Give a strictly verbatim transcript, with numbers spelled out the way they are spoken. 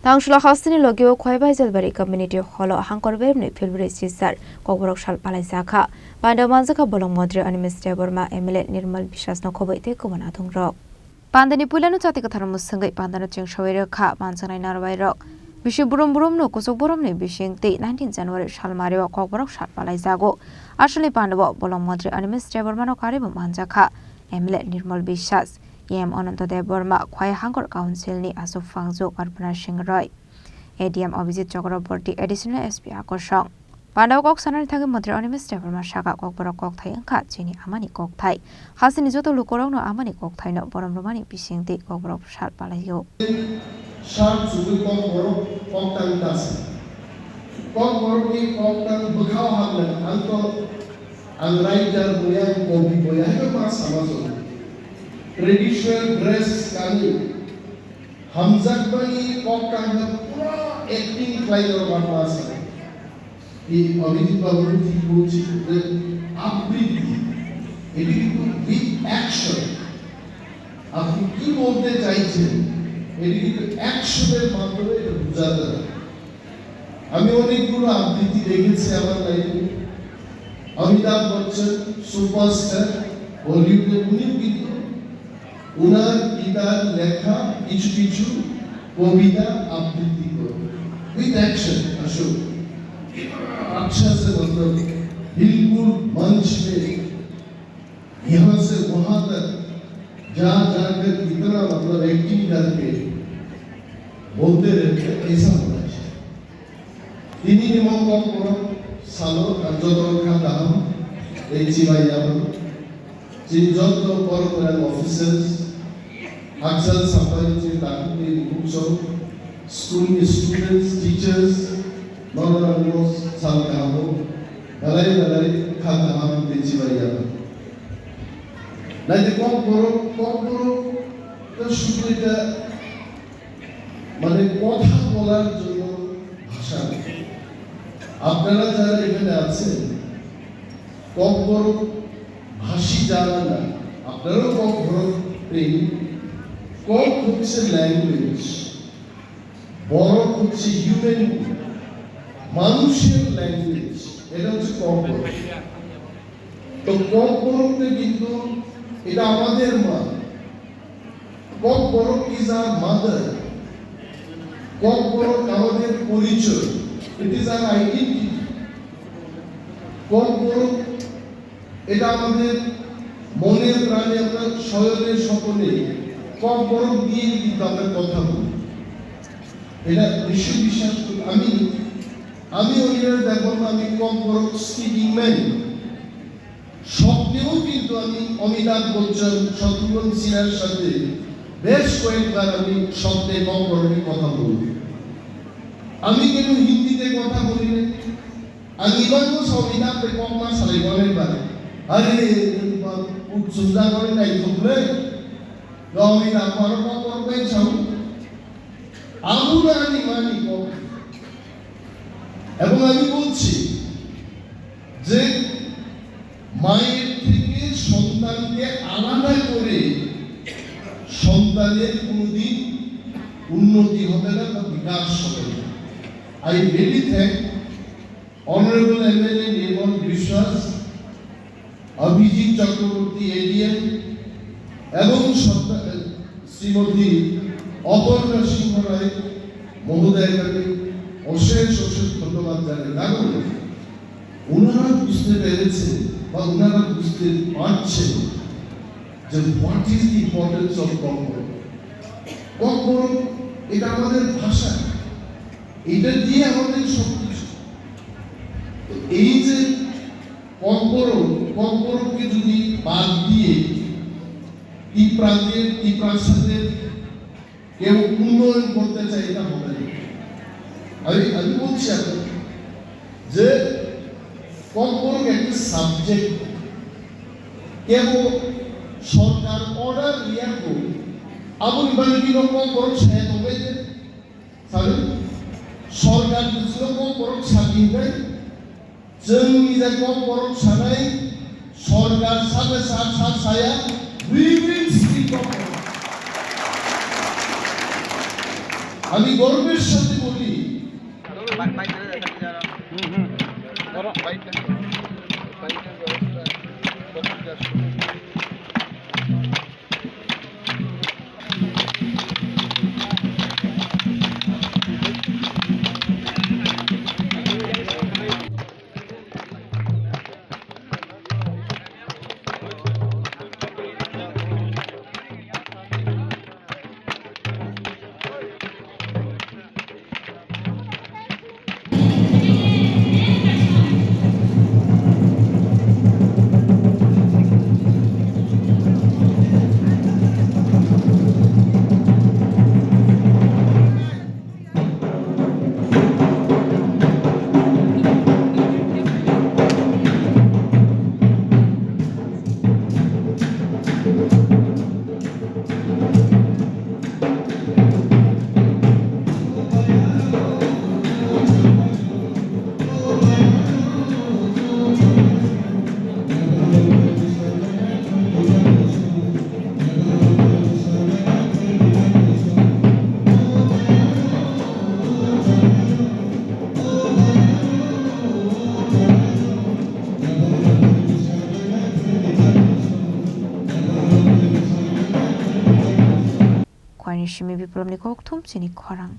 Tangshula hasteni logio Khwaibai Jalbari Community Hall o hangkor bermni February sisar Kokborok sal palaijakha. Panda manjakha bolong montri Animesh Debbarma, M L A Nirmal Biswas no khoboi tei kubun adongrok. Pandani puilano chati kwthar mwswngwi pandano chengsawi rwkha manjaknai narwai rok. Bisi burum burum no kuchuk boromni bising tei nineteen January salmari o Kokborok sal palaijago. Aswlni panda o bolong montri Animesh Debbarma no karwi bo manjakha M L A Nirmal Biswas. E M Ananta Debbarma, Khwai Hangkor Council ni aswk phangju Karpana Singh Roy, A D M Abhijit Chakraborty, Additional S P Akosong. Pandao kok sanani thangwi Montri Animesh Debbarma sakha, Kokborok kokthai wngkha chini amani kokthai. Hasteni joto lukurokno amani kokthaino borom rwmani bisingtwi Kokborok sal palaio. Sal chugwi Kokborok koktang tasa. Kokborokni koktang bwkhao hamya, ang to Ang writer, boya, kobi, boya, hai ma sama song. Traditional dress kani. Hamjakmani kok kangkha pura acting khlai rok ma sama. I Abhijit babu ni thik bukchi de abriti. Edi kintu with action. Apni ki bolte chaichen? Edi kintu action er madhyome eta bujha jai. আমি অনেকগুলো আবৃত্তি দেখেছি আমার লাইফে। অমিতাভ বচ্চন সুপারস্টার, বলিউডে, উনিও কিন্তু ওনার পিতার লেখা কিছু কিছু কবিতা আবৃত্তি করে। With action, আসুন। अच्छा से मतलब बिल्कुल मंच पे यहाँ से वहाँ तक जा जाकर इतना मतलब एक्टिंग करके बोलते रहते हैं, ऐसा होना चाहिए। Tini ni mung kok borok salo ang joto kha kaham tei chibai ya bo. Chini joto koroknai officers, hakchal sapai chini takhuk tei bukhuk song, school ni students, teachers, nono rangno sal kaham o belai belai kha kaham tei chibai ya bo. Naidi kok borok, kok borok to শুধু এটা মানে কথা বলার জন্য ভাষা নেই। আপনারা যারা এখানে আছেন, ককবরক ভাষী যারা না, আপনারাও ককবরক প্রেমী। কক হচ্ছে ল্যাঙ্গুয়েজ, বরক হচ্ছে হিউম্যান, মানুষের ল্যাঙ্গুয়েজ, এটা হচ্ছে ককবরক। তো ককবরককে কিন্তু এটা আমাদের মা, Kokborok is our mother। Kokborok আমাদের পরিচয়, it is our identity। Kokborok এটা আমাদের মনে প্রাণে, আমরা শয়নে স্বপনে ককবরক দিয়ে কিন্তু আমরা কথা বলি। এটা নিশ্চয় বিশ্বাস করুন। আমি, আমি অনিমেষ দেববর্মা, আমি ককবরক স্পিকিং ম্যান। স্বপ্নেও কিন্তু আমি অমিতাভ বচ্চন, শত্রুঘ্ন সিনহার সাথে বেশ কয়েকবার আমি স্বপ্নে ককবরকে কথা বলি। আমি কেন হিন্দিতে কথা বলি না? আমি ইমানও অমিতাভকে ককবরক সালাই বলে পারে। আরে, উৎসুক জাগরে নাই থাকলে, অমিতাভ বড় ককবরক নাই চাও। Amuna ani mani kok. এবং আমি বলছি যে মায়ের থেকে সন্তানকে আলাদা করে সন্তানের কোনোদিন উন্নতি হবে না বা বিকাশ হবে না। I really thank Honorable M L A Nirmal Biswas, Abhijit Chakraborty ADM এবং সত্তা-, শ্রীমতী অপর্ণা সিংহ রায় মহোদয়কে আমি অশেষ অশেষ ধন্যবাদ জানাই। কারণ ওনারা বুঝতে পেরেছেন বা ওনারা বুঝতে পারছেন যে what is the importance of Kokborok. ককবরক এটা আমাদের ভাষা, এটা দিয়ে আমাদের সব কিছু। তো এই যে ককবরক, ককবরককে যদি বাদ দিয়ে তিপ্রাদের, তিপ্রাসাদের কেউ উন্নয়ন করতে চায়, এটা হবে না। আমি, আমি বলছি এখন যে ককবরক একটা সাবজেক্ট, কেবল সরকার অর্ডার রিয়াকো, আবুল বালিকিনো ককবরক সাহেব হবে যে, স্যার, সরকার দুসরো ককবরক সাথী দেয়, Chwng nijak kok borok sanai, sorkar sakhe sak sak saya, we will speak kok borok. আমি গর্বের সাথে বলি, Khwani simi Biplobni kokthum chini khorang.